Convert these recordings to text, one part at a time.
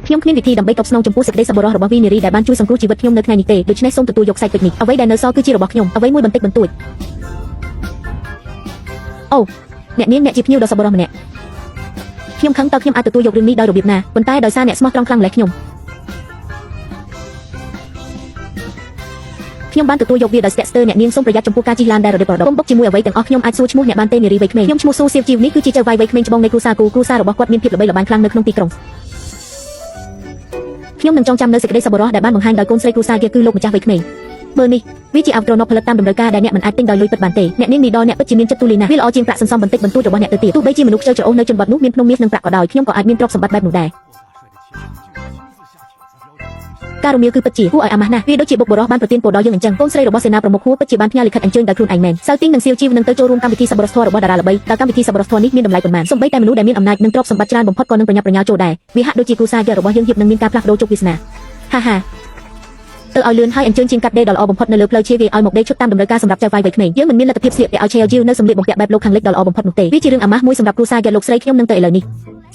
ខ្ញុំគ្មានវិធីដើម្បីតបស្នងចំពោះសេចក្តីសប្បុរសរបស់វីនារីដែលបានជួយសង្គ្រោះជីវិតខ្ញុំនៅថ្ងៃនេះទេដូច្នេះសូមទទួលយកខ្សែពេជ្រនេះអ្វីដែលនៅសល់គឺជារបស់ខ្ញុំអ្វីមួយបន្តិចបន្តួចអូអ្នកនាងអ្នកជាភ្ញៀវដ៏សប្បុរសម្នាក់ខ្ញុំខឹងតើខ្ញុំអាចទទួលយករឿងនេះដោយរបៀបណាប៉ុន្តែដោយសារអ្នកស្មោះត្រង់ខ្លាំងម្ល៉េះខ្ញុំបានទទួលយកវាដោយស្ទាក់ស្ទើរអ្នកនាងសូមប្រយ័ត្នចំពោះការជិះឡានដែលរដិបរដកុំបុកជាមួយអ្វីទាំងអស់ខ្ញុំអាចសួរឈ្មោះអ្នកបានទេនារីវ័យក្មេងខ្ញុំឈ្មោះស៊ូសៀវជីវនេះគឺជាចៅវាយវ័យក្មេងច្បងនៃគ្រួសារគូគ្រួសាររបស់គាត់មានភាពល្បីល្បាញខ្លាំងនៅក្នុងទីក្រុងខ្ញុំនឹងចងចាំនៅសេចក្តីសប្បុរសដែលបានបង្ហាញដោយកូនស្រីគ្រួសារគេគឺលោកម្ចាស់វ័យក្មេងមើលនេះវាជាអាវត្រណប់ផលិតតាមតម្រូវការដែលអ្នកមិនអាចទិញដោយលុយពិតបានទេអ្នកនាងនេះដល់អ្នកពិតជាមានចិត្តទូលាយណាស់វាល្អជាងប្រាក់សន្សំបន្តិចបន្តួចរបស់អ្នកទៅទៀតទោះបីជាមនុស្សខ្ជិលច្រអូសនៅជនបទនោះមានភ្នំមាសនិងប្រាក់ក៏ដោយខ្ញុំក៏អាចមានទ្រព្យសម្បត្តិបែបនោះដែរការរមៀលគឺពិតជាគួរឲ្យអាម៉ាស់ណាស់វាដូចជាបុកបុរសបានប្រទានពរដល់យើងអញ្ចឹងកូនស្រីរបស់សេនាប្រមុខហួរពិតជាបានផ្ញើលិខិតអញ្ជើញដោយខ្លួនឯងមែនសៅទីងនិងសៀវជីវនឹងទៅចូលរួមកម្មវិធីសប្បុរសធម៌របស់តារាល្បីតើកម្មវិធីសប្បុរសធម៌នេះមានតម្លៃប៉ុន្មានសូម្បីតែមនុស្សដែលមានអំណាចនិងទ្រព្យសម្បត្តិច្រើនបំផុតក៏នឹងប្រញាប់ប្រញាល់ចូលដែរវាហាក់ដូចជាគ្រួសារយរបស់យើងហៀបនឹងមានការផ្លាស់ប្ដូរជោគវាសនាហាហាទៅឲ្យលឿនហើយអញ្ជើញជាងកាត់ដេរដ៏ល្អបំផុតនៅលើផ្លូវជាវាឲ្យមកដេរឈុតតាមតម្រូវការសម្រាប់ចៅហ្វាយវ័យក្មេងយើងមិនមានលទ្ធភាពស្លៀកពាក់ឲ្យឆេវយឺនៅសម្លៀកបំពាក់បែបលោកខាងលិចដ៏ល្អបំផុតនោះទេវាជារឿងអាម៉ាស់មួយសម្រាប់គ្រួសារយលោកស្រីខ្ញុំនឹងទៅឥឡូវនេះ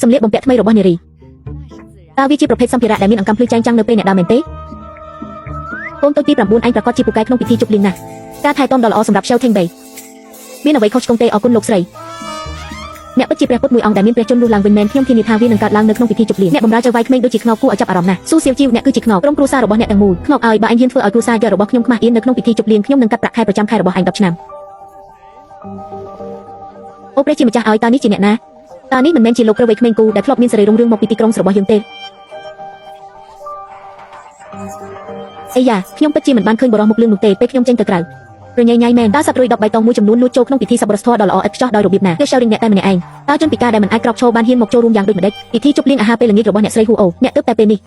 សម្លៀកបំពាក់ថ្មីរបស់នារីតើវាជាប្រភេទសម្ភារៈដែលមានអង្កាំភ្លឺចែងចាំងនៅពេលអ្នកដើរមែនទេកូនតូចទី9ឯងប្រកាសជាពូកែក្នុងពិធីជប់លៀងណាស់ការថែទាំដ៏ល្អសម្រាប់ Shouting Bay មានអ្វីខុសឆ្គងទេអរគុណលោកស្រីអ្នកពិតជាព្រះពុទ្ធមួយអង្គដែលមានព្រះជន្មរស់ឡើងវិញមែនខ្ញុំធានាថាវានឹងកើតឡើងនៅក្នុងពិធីជប់លៀងអ្នកបម្រើចៅហ្វាយក្មេងដូចជាខ្នោគួរឲ្យចាប់អារម្មណ៍ណាស់ស៊ូសៀវជីវអ្នកគឺជាខ្នោក្រុមគ្រួសាររបស់អ្នកទាំងមូលខ្នោឲ្យបើឯងហ៊ានធ្វើឲ្យគ្រួសាររបស់ខ្ញុំខ្មាស់អៀននៅក្នុងពិធីជប់លៀងខ្ញុំនឹងកាត់ប្រាក់ខែប្រចាំខែរបស់ឯង10ឆ្នាំអូព្រះជាម្ចាស់ឲ្យតើនេះជាអ្នកណាតើនេះមិនមែនជាលោកគ្រូវ័យក្មេងគូដែលធ្លាប់មានសេរីរុងរឿងមកពីទីក្រុងរបស់យើងទេអីយ៉ាខ្ញុំពិតជាមិនបានឃើញបរិសមុខលឿងនោះទេពេលខ្ញុំចេញទៅក្រៅរញ៉េញ៉ៃមែនតើសត្វរុយ10បៃតងមួយចំនួនលួចចូលក្នុងពិធីសប្បុរសធម៌ដ៏ល្អឥតខ្ចោះដោយរបៀបណាគឺ Shouting អ្នកតែម្នាក់ឯងតើជនពិការដែលមិនអាចក្រោកឈរបានហ៊ានមកចូលរួមយ៉ាងដូចម្តេចពិធីជប់លៀងអាហារពេលល្ងាចរបស់អ្នកស្រីហ៊ូអូអ្នកទើបតែពេលនេះ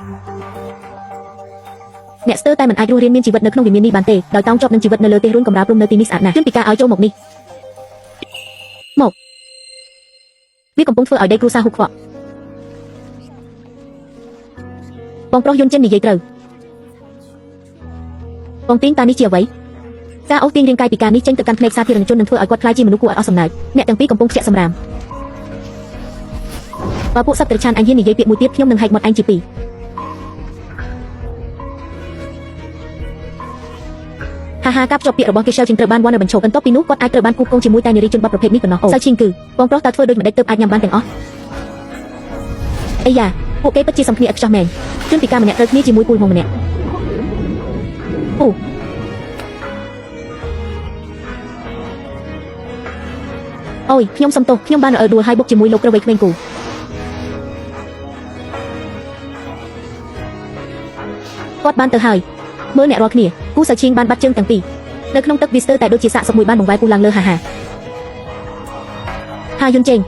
អ្នកស្ទើរតែមិនអាចរស់រានមានជីវិតនៅក្នុងវិមាននេះបានទេដោយតោងជាប់នឹងជីវិតនៅលើទេរុនកំរាលព្រំនៅទីនេះស្អាតណាស់ជនពិការឲ្យចូលមកនេះមកវាកំពុងធ្វើឲ្យដេកគ្រួសារហ៊ូខ្វក់បងប្រុសយុនចិននិយាយត្រូវបងទីងតើនេះជាអ្វីការអូសទាញរាងកាយពិការនេះចេញទៅកាន់ភ្នែកសាធារណជននឹងធ្វើឲ្យគាត់ក្លាយជាមនុស្សគួរឲ្យអស់សំណើចអ្នកទាំងពីរកំពុងខ្ជាក់សម្រាមបើពួកសត្វត្រឆានអញហ៊ាននិយាយពាក្យមួយទៀតខ្ញុំនឹងហែកមាត់ឯងជាពីរហាហាកាប់ជាប់ពាក្យរបស់គេ Shell ជាងត្រូវបានវ៉ាន់នៅបញ្ឈប់បន្ទាប់ពីនោះគាត់អាចត្រូវបានគូកងជាមួយតែនារីជនបទប្រភេទនេះប៉ុណ្ណោះអូសៅឈីងគឺបងប្រុសតើធ្វើដូចម្ដេចទើបអាចញ៉ាំបានទាំងអស់អីយ៉ាពួកគេពិតជាសំគ្នាឥតខ្ចោះមែនជនពិការម្នាក់ត្រូវគ្នាជាមួយពូលហងម្នាក់អូអូយខ្ញុំសុំទោសខ្ញុំបានរអិលដួលហើយបុកជាមួយលោកគ្រូវ័យក្មេងគូគាត់បានទៅហើយមើលអ្នករាល់គ្នាគូសៅឈៀងបានបាត់ជើងទាំងពីរនៅក្នុងទឹកវាស្ទើរតែដូចជាសាកសុបមួយបានបង្វែរពុះឡើងលើហាហាហាយុនជេង